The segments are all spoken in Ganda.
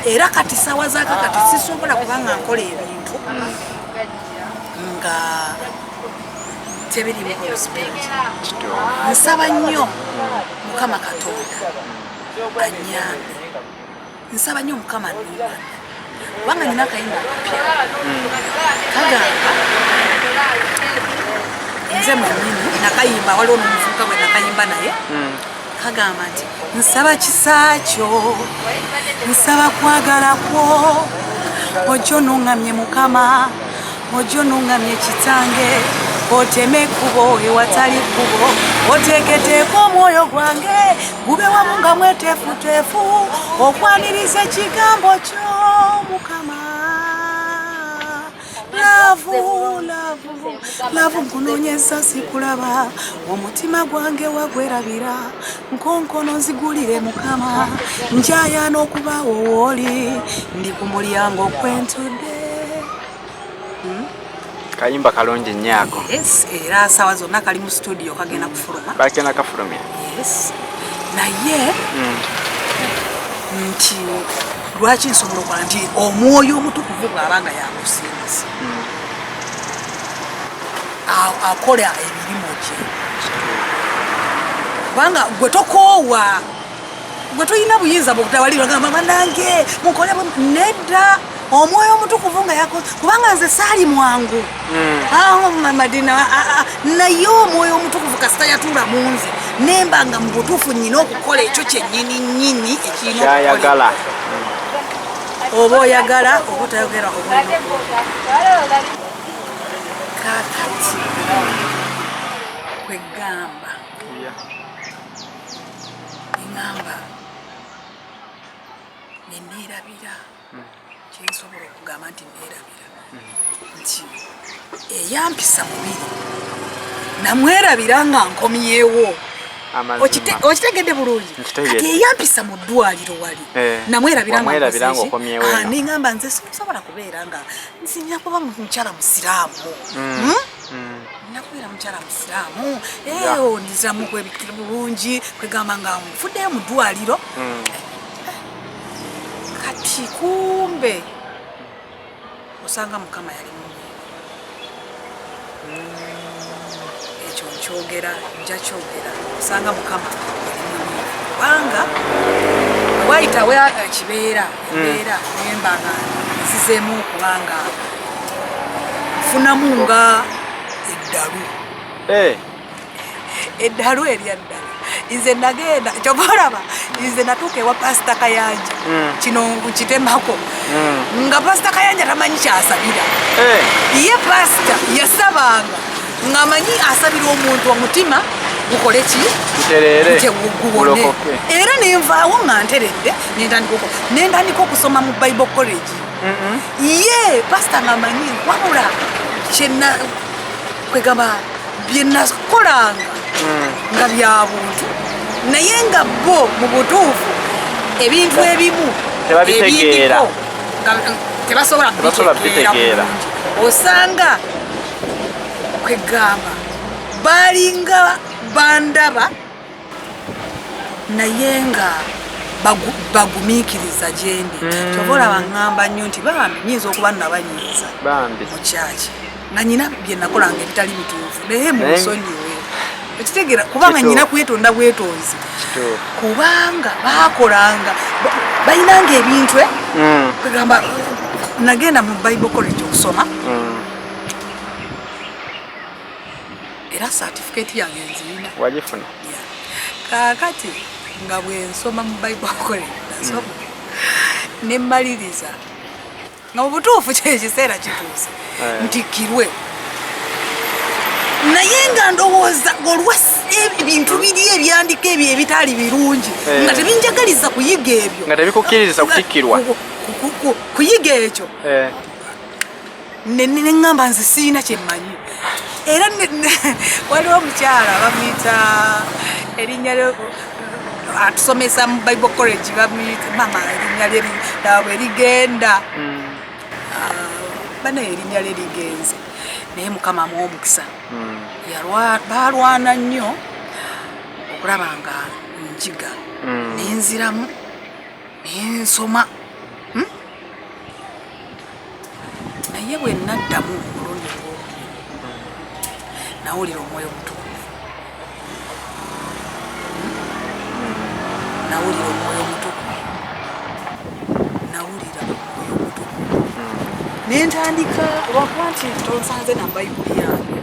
Era kati sawa zaka kati sisobola kubanga nkola ebintu nga tebiri mu Holy Spirit. Nsaba nnyo Mukama Katonda anyambe, nsaba nnyo Mukama annungane, kubanga nina akayimba akapya kagamba nze mwennyini nakayimba, waliwo n'omuvubuka gwe nakayimba naye. Kagamba nti nsaba kisa kyo, nsaba kwagala kwo, ojjo nuŋŋamye Mukama, ojjo nuŋŋamye Kitange, oteme ekkubo ewatali kkubo, oteeketeeke omwoyo gwange gube wamu nga mweteefuteefu okwaniriza ekigambo kyo Mukama. Love, love, love, nkunoonyeza sikulaba, omutima gwange wagwerabira, nkonkono nzigulire Mukama, njayaana okubaawo wooli, ndi ku mulyango kwentudde. Kayimba kalungi nnyo ako. Yes, era sawa zonna kali mu studio, kagenda kufuluma. Bagenda kafulumya. Yes, naye nti lwaki nsobola okukola nti Omwoyo Omutukuvu bw'aba nga yakusinza, akola emirimu gye, kubanga gwe tokoowa, gwe tolina buyinza bwokutawaliragamba banange mukole nedda. Omwoyo Omutukuvu nga yako, kubanga nze saali mwangu awo Madina, naye Omwoyo Omutukuvu kasita yatuula mu nze, nemba nga mu butuufu nyina okukola ekyo kyennyini nnyini ekirina kyayagala. Oba oyagala oba otayogera, oba olina okukola. Kaakati kwegamba eŋŋamba neneerabira kyensobola okugamba nti neerabira nti eyampisa mubiri namwerabira nga nkomyewo. Amazima. Okitegedde bulungi? Nkitegedde. Kati eyampisa mu ddwaliro wali namwerabira nga Wamwerabira nkoze ki? ng'okomyewo Ah, eno. Neŋŋamba nze sisobola kubeera nga nzina kuba mukyala musiraamu. Hmm? Nina kubeera mukyala musiraamu. Eyo ndiziramu kwebikira bulungi, kwegamba nga nfuddeyo mu ddwaliro. Kati kumbe osanga Mukama yali munyiivu. Ekyo nkyogera, nja kyogera, osanga Mukama yali munyiivu, kubanga wayitawo ekibeera embeera nemba nga nzizeemu okubanga nfunamu nga eddalu. Eddalu erya ddala. Nze nagenda, kyova olaba nze natuuka ewa Pasita Kayanja. Kino nkitemako nga Pasita Kayanja tamanyi kyasabira. Ye pasita yasabanga ng'amanyi asabira omuntu omutima gukole ki? Gutereere. Nti guwone. Gulokoke. Era nenvaawo nga nteredde, nentandika okusoma mu Bible College. Ye pasita ng'amanyi, wabula kyena kwegamba byenakolanga nga bya buntu, naye nga bo mu butuufu ebintu ebimu Tebabitegeera. ebindiko nga tebasobola Tebasobola kubitegeera kubitegeera. bulungi. Osanga kwegamba balinga bandaba naye nga bagumiikiriza gyendi. Kyova olaba ŋŋamba nnyo nti bambi nyinza okuba nabanyiiza Bambi. mu kyaki nga nyina bye nakolanga ebitali bituufu, naye munsonyiwe. Ekitegeera kubanga nyina kwetonda bwetonzi. Kubanga bakolanga balinanga ebintu kwegamba nagenda mu Bible College okusoma, era certificate yange nzirina. Wagifuna? Yeah. Kaakati nga bwensoma mu Bible College, nasoma nemmaliriza nga mu butuufu kyekiseera kituuse ntikkirwe, naye nga ndowooza olwa ebintu biri ebyandika ebyo ebitaali birungi nga tebinjagaliza kuyiga ebyo. Nga tebikukkiriza kutikkirwa. Kuyiga ekyo. Neŋŋamba nze siina kyemmanyi. Era waliwo omukyala bamuyita erinnya atusomesa mu Bible College, bamuyita mama, erinnya lye labwe ligenda. Ah, banaye erinnya lye ligenze, naye Mukama amuwa omukisa. Balwana nnyo okulaba nga njiga, nenziramu nensoma. Naye bwe naddamu omulundi ogwokubiri, nawulira Omwoyo Omutukuvu, nawulira Omwoyo Omutukuvu, nawulira Omwoyo Omutukuvu, nentandika. Lwakuba nti tonsanze na Bayibuli yange,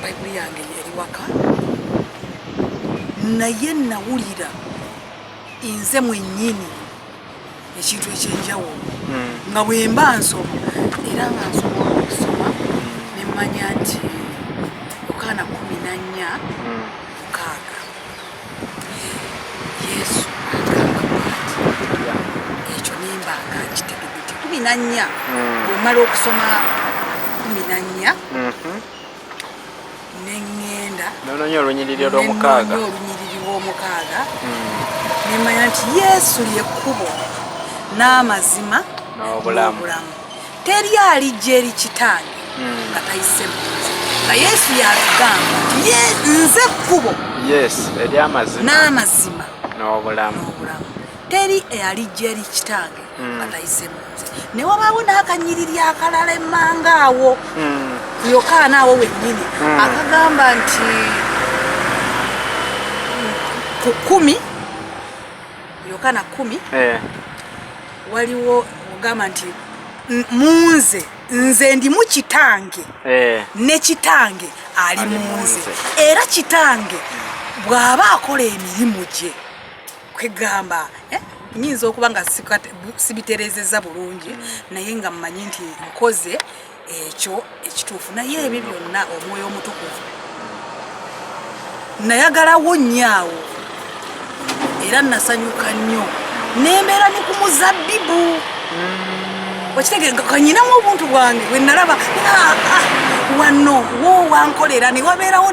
Bayibuli yange eri waka, naye nawulira nze mwennyini ekintu ekyenjawulo nga bwe mba nsoma, era nga nsobola okusoma nemmanya nti Yokaana 14:6 Yesu agamba bwati. Ekyo nemba nga nkitegedde nti 14, bwemala okusoma 14, neŋŋenda Nononya olunyiriri olwomukaaga. Nenoonya olunyiriri lw'omukaaga, nemanya nti Yesu lyekkubo n'amazima n'obulamu. N'obulamu. Teri alijja eri Kitange nga tayise mu nze. Nga Yesu yatugamba nti nze kkubo Yes, eryamazima n'amazima n'obulamu. N'obulamu. Teri alijja eri Kitange nga tayise mu nze. Ne wabaawo n'akanyiriri akalala emmanga awo, Yokaana awo wennyini, akagamba nti ku 10, Yokaana 10, waliwo ogamba nti munze nze ndimu Kitange ne Kitange ali Ali mu mu nze. nze. Era Kitange bw'aba akola emirimu gye, kwegamba nyinza okuba nga sibiterezeza bulungi, naye nga mmanyi nti nkoze ekyo ekituufu. Naye ebyo byonna Omwoyo Omutukuvu nayagalawo nnyo awo, era nasanyuka nnyo nembeera ne ku muzabbibu. Okitegeera, kanyinamu obuntu bwange bwe nalaba, ah, ah, wano wo wankolera ne wabeerawo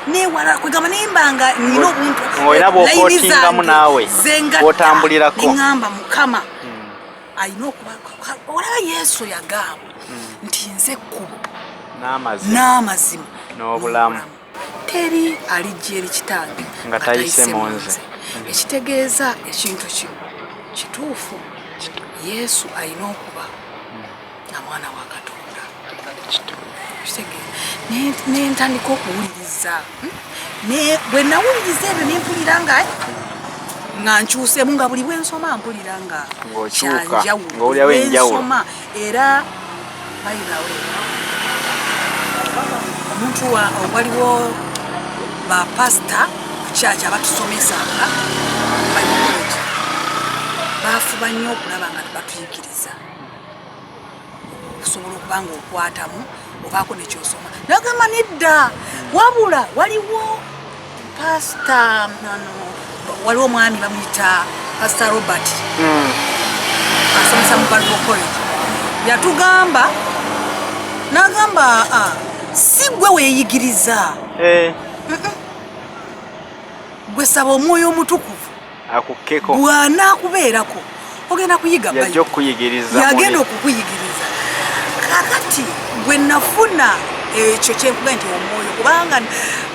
newala, kwegamba nemba nga nina obuntu Ng'olina layini bw'okootingamu zange naawe, zengatta, bw'otambulirako. Neŋŋamba Mukama alina okuba. Olaba Yesu yagamba nti nze kkubo n'amazima n'amazima n'obulamu. Teri alijja eri Kitange nga tayise mu nze. Ekitegeeza ekintu kino kituufu, Yesu alina okuba nga mwana wa Katonda. Kitegeera, nentandika okuwuliriza. Bwe nawuliriza ebyo, nempulira nga nkyusemu, nga buli bwensoma mpulira nga Ng'okyuka, kyanjawulo. Ng'owulirawo enjawulo. Bwensoma era, by the way, omuntu waliwo bapasita ku kyaki abatusomesanga Bible college, bafuba nnyo okulaba nga batuyigiriza okusobola okuba nga okwatamu obaako nekyosoma. Nagamba nedda, wabula waliwo pasita, waliwo omwami bamuyita Pasita Robert, asomesa mu Bible college. Yatugamba nagamba, "Ah, si gwe weeyigiriza, gwe saba Omwoyo Omutukuvu akukkeko, bw'anaakubeerako ogenda kuyiga yajja Bayibuli." okukuyigiriza. Yagenda muli. okukuyigiriza. Kakati gwe nafuna ekyo kyenkuga nti Omwoyo, kubanga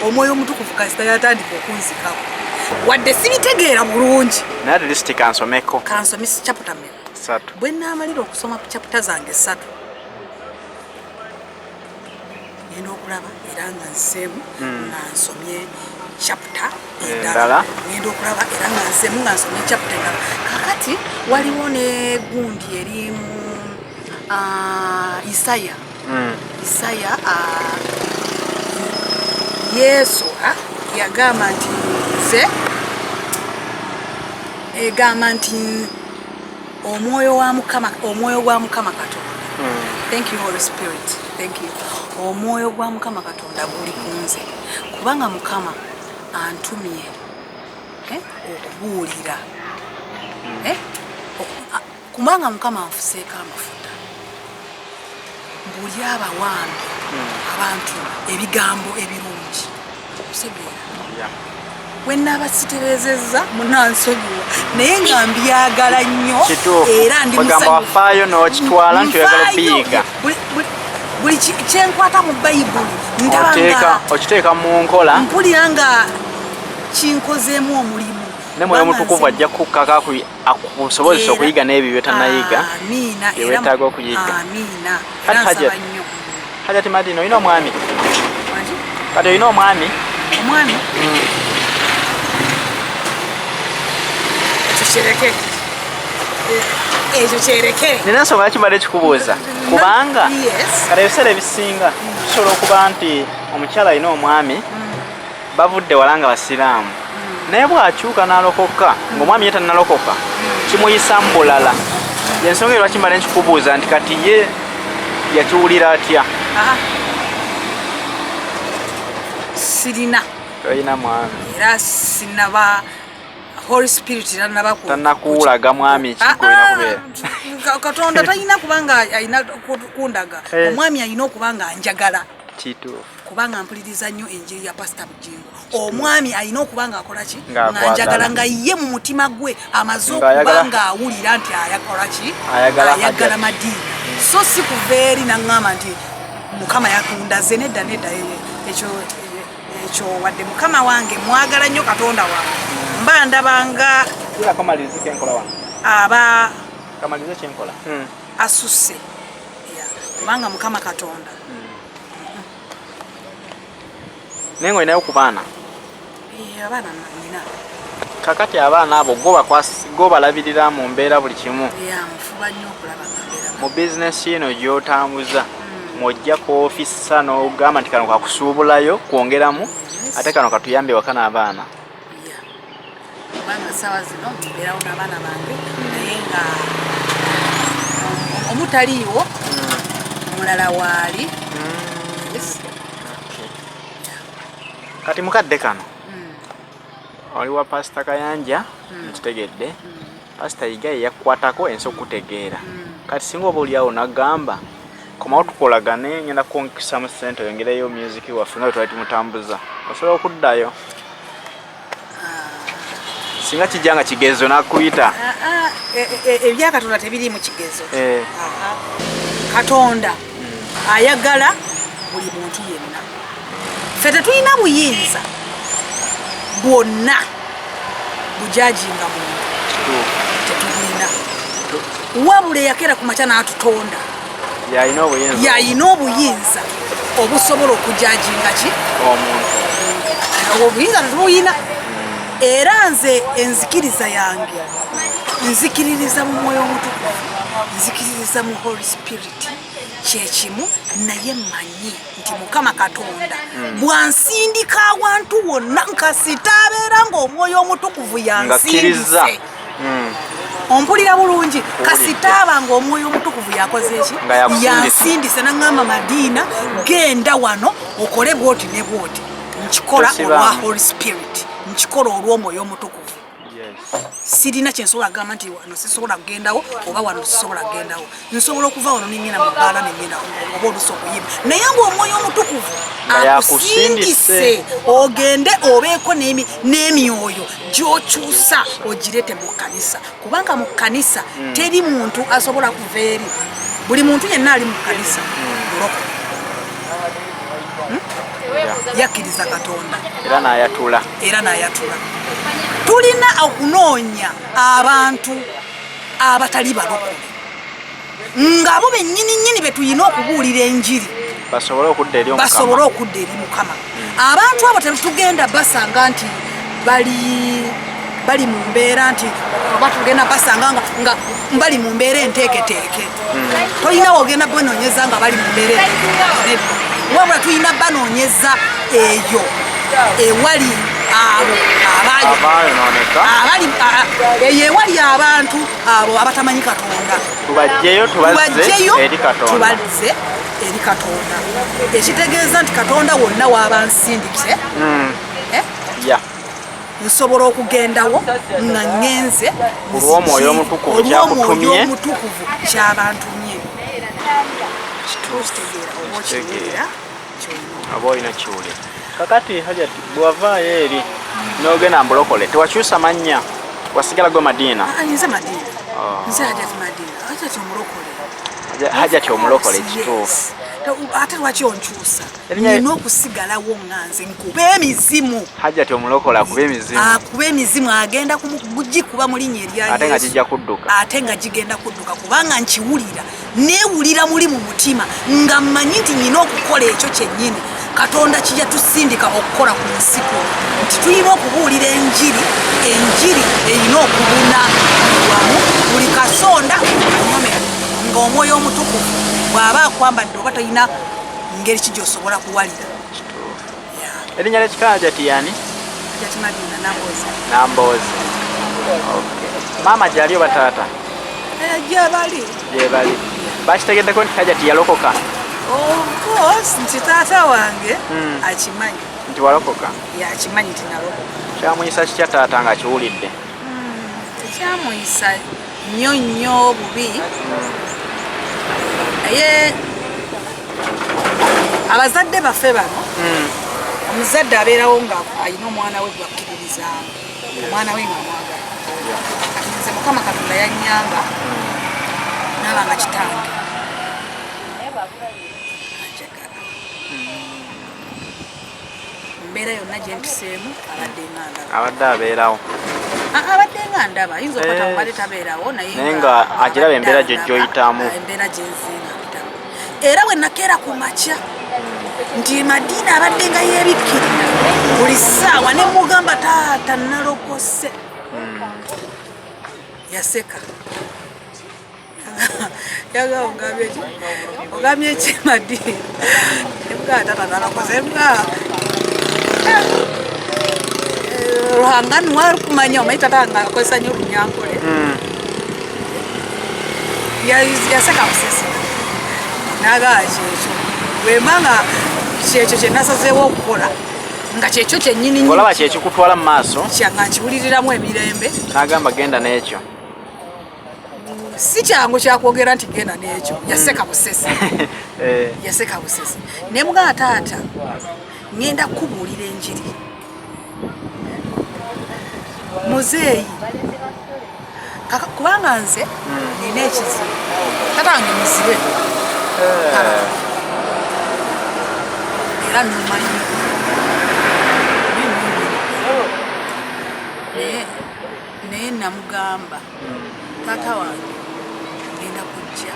Omwoyo Omutukuvu kasita yatandika okunzikako, wadde sibitegeera bulungi, Naye at least kansomeko. Kansomesa chapter meka? Satu. Bwe naamalira okusoma chapter zange 3, ngenda okulaba era nga nseemu nga nsomye chapter endala. Endala. Ngenda okulaba era nga nseemu nga nsomye chapter endala. Kakati waliwo ne gundi eri mu Isaya. Isaya, Yesu yagamba nti nze, egamba nti omwoyo wa Mukama, omwoyo gwa Mukama Katonda. Thank you, Holy Spirit, thank you. Omwoyo gwa Mukama Katonda guli ku nze, kubanga Mukama antumye okubuulira, kubanga Mukama anfuseeko amafuta mbuulire abawambi, abantu ebigambo ebirungi. Osegeera? Wenaaba sitereezezza munansonyiwa, naye nga mbyagala nnyo. Kituufu. Era ndi Ogamba musanyufu. wafaayo n'okitwala nti oyagala Nfaayo. obiyiga. Buli kyenkwata mu Bayibuli ndaba Oteeka nga okiteeka mu nkola. Mpulira nga kinkozeemu omulimu. Ne Mwoyo Mutukuvu ajja kukkaka akusobozesa okuyiga n'ebyo byotanayiga byewetaaga okuyiga. Hajati Madina, olina omwami? Kati olina omwami? Omwami? Ekyo kireke. Ekyo kyereke. Nina ensonga lwaki mbadde kikubuuza, kubanga kati ebiseera ebisinga tusobola okuba nti omukyala alina omwami, bavudde wala nga basiraamu, naye bw'akyuka n'alokoka ng'omwami ye tannalokoka, kimuyisa mu bulala. Yensonga lwaki mbadde nkikubuuza nti kati ye yakiwulira atya? Sirina. Tolina mwami? Era sinaba, Holy Spirit tanaba Tannakuwulaga mwami kigolina kubeera. Katonda talina kubanga alina kundaga omwami, alina okuba nga anjagala. Kituufu. Kubanga mpuliriza nnyo enjiri ya Pasita Bugingo. Omwami alina okuba nga akola ki? Nga njagala, nga ye mu mutima gwe amaze okuba nga awulira nti ayakola ki? Ayagala Madiina. So si kuva eri naŋŋamba nti Mukama yakundaze. Nedda, nedda, ekyo ekyo wadde Mukama wange mwagala nnyo, Katonda wange, mba ndabanga aba asusse, kubanga Mukama Katonda. Naye nga olinayo ku baana? Abaana nina. Kakati abaana abo gobalabirira mu mbeera buli kimu? Nfuba nnyo okulaba nga mbeera. Mu bizinesi eno gy'otambuza, mwojja ku ofisa n'ogamba nti kano kakusuubulayo kwongeramu, ate kano katuyambe waka n'abaana? Kubanga saawa zino mbeerawo n'abaana bange, naye nga omutaliiwo, omulala waali. Kati mukadde kano oli wa Pasita Kayanja, nkitegedde Pasita Yiga ye yakukwatako ensi okutegeera. Kati singa oba oliawo nagamba, "Komawo tukolagane, ngenda kwonkisamu ssente oyongereyo music waffe nga bwe twali tumutambuza," osobola okuddayo singa kijja nga kigezo nakuyita? Ebyakatonda tebiriimu kigezo. Katonda ayagala buli muntu yenna. Ffe tetulina buyinza bwonna bujajinga muntu, tetubulina, wabula eyakeera ku makya n'atutonda yalina obuyinza obusobola okujajinga ki? Omuntu. Obuyinza tetubuyina. Era nze enzikiriza yange, nzikiririza mu Mwoyo Omutukuvu, nzikiririza mu Holy Spirit, kyekimu. Naye mmanyi nti Mukama Katonda bwansindika awantu wonna, nkasita abeera ng'Omwoyo Omutukuvu yansindise. Ompulira bulungi? Kasitaaba ng'Omwoyo Omutukuvu yakoze eki? Yansindise, naŋŋamba, "Madiina, genda wano okole bwoti ne bwoti," nkikola olwa Holy Spirit, nkikola olw'Omwoyo Omutukuvu. Sirina kyensobola kugamba nti wano sisobola kugendawo oba wano sisobola kugendawo. Nsobola okuva wano nengenda mu bbaala, nengenda oba olusi okuyimba, naye ngaOmwoyo Omutukuvu akusindise ogende obeeko n'emyoyo gy'okyusa ogirete mu kkanisa, kubanga mu kkanisa teri muntu asobola kuva eri. Buli muntu yenna ali mu kkanisa mulokole, Yakkiriza Katonda. Era n'ayatula. Era n'ayatula. Tulina okunoonya abantu abatali balokole, ng'abo bennyini nnyini be tulina okubuulira enjiri. Basobole okudda eri. Basobole okudda eri Mukama. Abantu abo tetugenda basanga nti bali mu mbeera nti oba tugenda basanga nga bali mu mbeera enteeketeeke. Tolina wogenda banoonyeza nga bali mu mbeera enteeketeeke, wabula tulina banoonyeza eyo ewali abo abayo eyo ewali abantu abo abatamanyi Katonda. Tubajjeyo, tubajjeyo, tubazze eri Katonda. Ekitegeeza nti Katonda wonna waba nsindikire, eh? Nsobola okugendawo nga ŋŋenze olw'Omwoyo Omutukuvu. Olw'Omwoyo Omutukuvu kyabantumye. Okitegeera oba okiwulira? Oba olina kiwulira. Kakati Hajati, bwewavaayo eri n'ogenda mbulokole, tewakyusa mannya, wasigala gwe Madiina? Ah, nze Madiina. Nze Hajati Madiina, Hajati omulokole. Hajati omulokole, kituufu. Ate lwaki onkyusa? Nina okusigalawo nga nze nkuba emizimu. Hajjati omulokole akuba emizimu. Akuba emizimu, agenda kugikuba mu linnya erya Ate nga gijja kudduka. Ate nga gigenda kudduka, kubanga nkiwulira, neewulira muli mu mutima nga mmanyi nti nina okukola ekyo kyennyini Katonda kijja tusindika okukola ku nsi kuno, nti tulina okubuulira enjiri. Enjiri erina okubuna wamu buli kasonda kanyomero, ng'omwoyo omutukuvu bw'aba akwambadde oba tolina ngeri ki gy'osobola kuwalira. Erinnya ly'ekika Hajati yani? Hajati Madina Nambooze. Nambooze. Maama gyali oba taata? Gyebali. Gyebali. Bakitegeddeko nti Hajati yalokoka? Of course, nti taata wange akimanyi. Nti walokoka? Yakimanyi nti nalokoka. Kyamuyisa kitya taata ng'akiwulidde? Tekyamuyisa nnyo nnyo bubi. Naye abazadde baffe bano, omuzadde abeerawo nga alina omwana we gwakkiririzaamu, omwana we nga amwagala. Kati nze Mukama Katonda yannyamba naaba nga kitange anjagala. Mbeera yonna gye mpiseemu abadde nga ndaba. Abadde abeerawo. Abadde nga ndaba, ayinza okuba tabadde tabeerawo, naye Naye nga agiraba embeera abadde gy'oyitamu. andaba, embeera gyenzinga mpitamu. Era bwe nakeera ku makya nti Madiina abadde nga yeebikkirira buli ssaawa, ne mugamba, taata nalokose. Yaseka, yagamba, ogambye ki? Ogambye ki Madiina? Nemugamba, taata nalokose. Nemugamba, Ruhanga niwe arikumanya. Omanyi tata nga akozesa nnyo Olunyankole. Yaseka busesi, nagamba, kyekyo bwemba nga kyekyo kyenasazeewo okukola, nga kyekyo kyennyini. Olaba kyekikutwala mu maaso. Nga nkiwuliriramu emirembe. N'agamba genda n'ekyo. Si kyangu kyakwogera nti genda n'ekyo. Yaseka busesi. Yaseka busesi, ne mugamba, taata ŋŋenda kukubuulira enjiri. Muzeeyi kubanga nze nina ekizibu, tata wange muzibe era numa nnyo. Naye namugamba, taata wange ngenda kujja,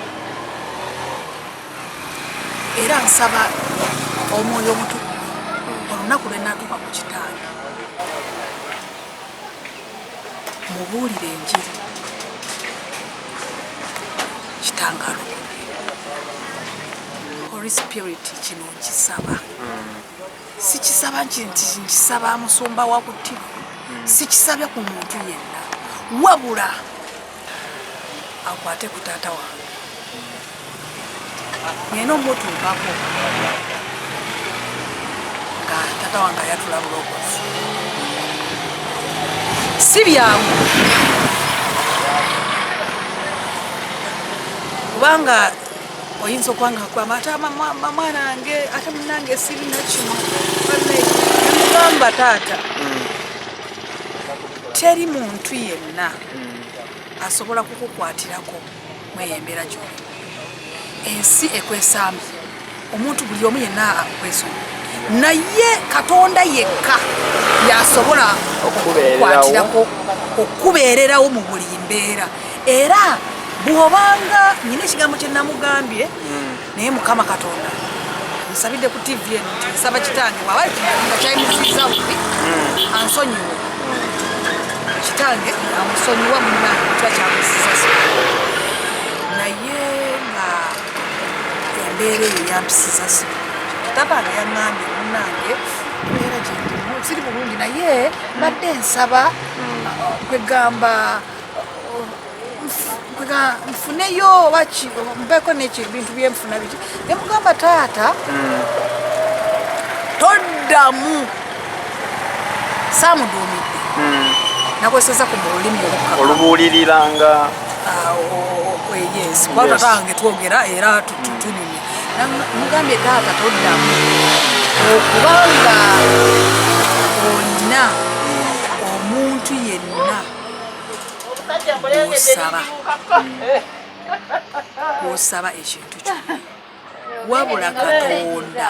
era nsaba omwoyo omutukuvu olunaku lwe natuuka ku kitange mubuulire enjiri, kitange alokoke. Holy Spirit, kino nkisaba, sikisaba nti nkisaba musumba wa ku TV, sikisabye ku muntu yenna, wabula akwate ku taata wange ngenda omutuukako nga taata wange ayatula bulokozi. Si byangu, kubanga oyinza okuba nga akugamba, ate mwana wange, ate munange sirina kino. Nemugamba, taata, teri muntu yenna asobola kukukwatirako mweyo embeera gyoli. Ensi ekwesambye, omuntu buli omu yenna akwesoma, naye Katonda yekka yasobola okukwatirako, okubeererawo mu buli mbeera. Era bw'obanga nyina ekigambo kye namugambye, naye Mukama Katonda nsabidde ku TV eno nti nsaba kitange bw'aba nga kyayimusiza bubi ansonyiwe. Kitange amusonyiwa munange kiba kyamusiza si, naye nga embeera eyo yampisiza si. Taata yaŋŋambye, munange embeera gyendimu siri bulungi, naye mbadde nsaba kwegamba nfuneyo oba mbeeko neki ebintu byenfuna biki. Nemugamba, taata, toddamu. Saamuduumidde, nakozeseza ku mu lulimi olukaka. Olubuuliriranga. Yes, kuba tata wange twogera era tunyumya. Mugambye, taata, toddamu okubanga olina omuntu yenna gwosaba, gwosaba ekintu kyonna. Wabula Katonda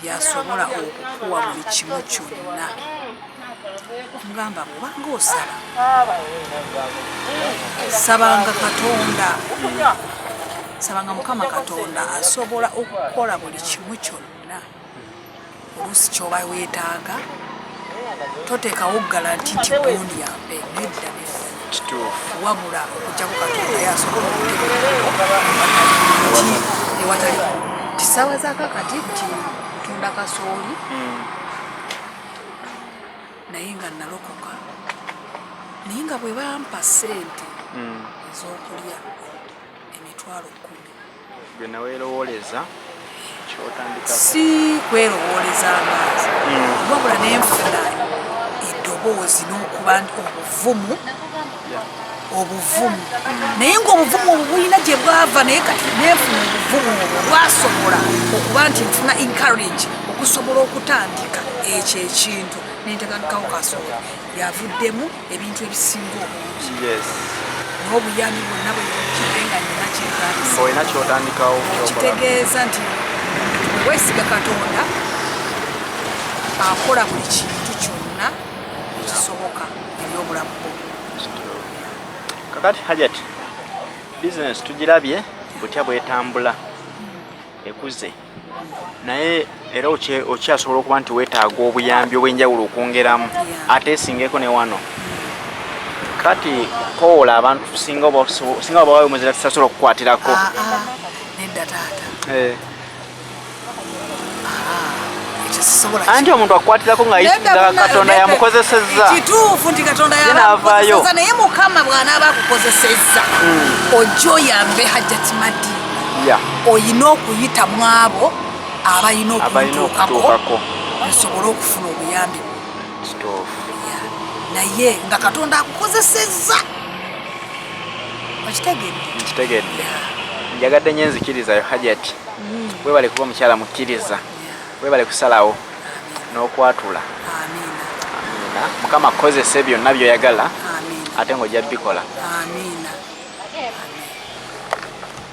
yasobola okukuwa buli kimu kyonna. Ngamba bwobanga osaba, sabanga Katonda, sabanga Mukama Katonda asobola okukola buli kimu kyonna. Oluusi kyoba weetaaga toteekawo galanti nti gundi yampe, nedda nedda. Wabula okujjako Katonda yasobola okuteeka ewatali nti saawa zakakati nti tunda kasooli, naye nga nalokoka, naye nga bwe bampa ssente ez'okulya 100,000, Gwe naweerowooleza kyotandika? Si kwerowooleza amaazi, wabula nenfuna eddoboozi n'okuba obuvumu, obuvumu, naye ngaobuvumu obwo bulina gye bwava. Naye kati nenfuna obuvumu obwo bwasobola okuba nti nfuna encourage okusobola okutandika ekyo ekintu, nentekantikawo kasooli yavuddemu ebintu ebisinga obungi n'obuyambi bwonna bwekidde nga nina kyentandise. Olina kyotandikawo kyokola. Kitegeeza nti weesiga Katonda, akola buli kintu kyonna ekisoboka eri obulamu bwo. Kakati Hajat, bizinesi tugirabye butya bwetambula, ekuze, naye era okyasobola okuba nti weetaaga obuyambi obw'enjawulo okwongeramu ate esingeko ne wano. Kati kowoola abantu singa obawayo omuzira tusasobola okukwatirako. Ah, ah, nedda taata. Ah, ekyo sisobola. Anti omuntu akukwatirako nga Nedda, nga Katonda nedda. yamukozesezza. Kituufu nti Katonda Ye n'avaayo. yabakukozesezza, naye Mukama bw'anaaba akukozesezza ojja oyambe Hajjati Madiina, oyina okuyita mu abo abalina abalina okuntuukako okutuukako nsobole okufuna obuyambi. Kituufu. Yeah. Naye nga Katonda akukozesezza, okitegedde? Nkitegedde. Njagadde nnyo enzikirizayo, Hajati. Webale kuba omukyala mukkiriza, webale kusalawo n'okwatula. Amiina. Amiina. Mukama akozese byonna by'oyagala Amiina. ate ng'ojja bikola. Amiina.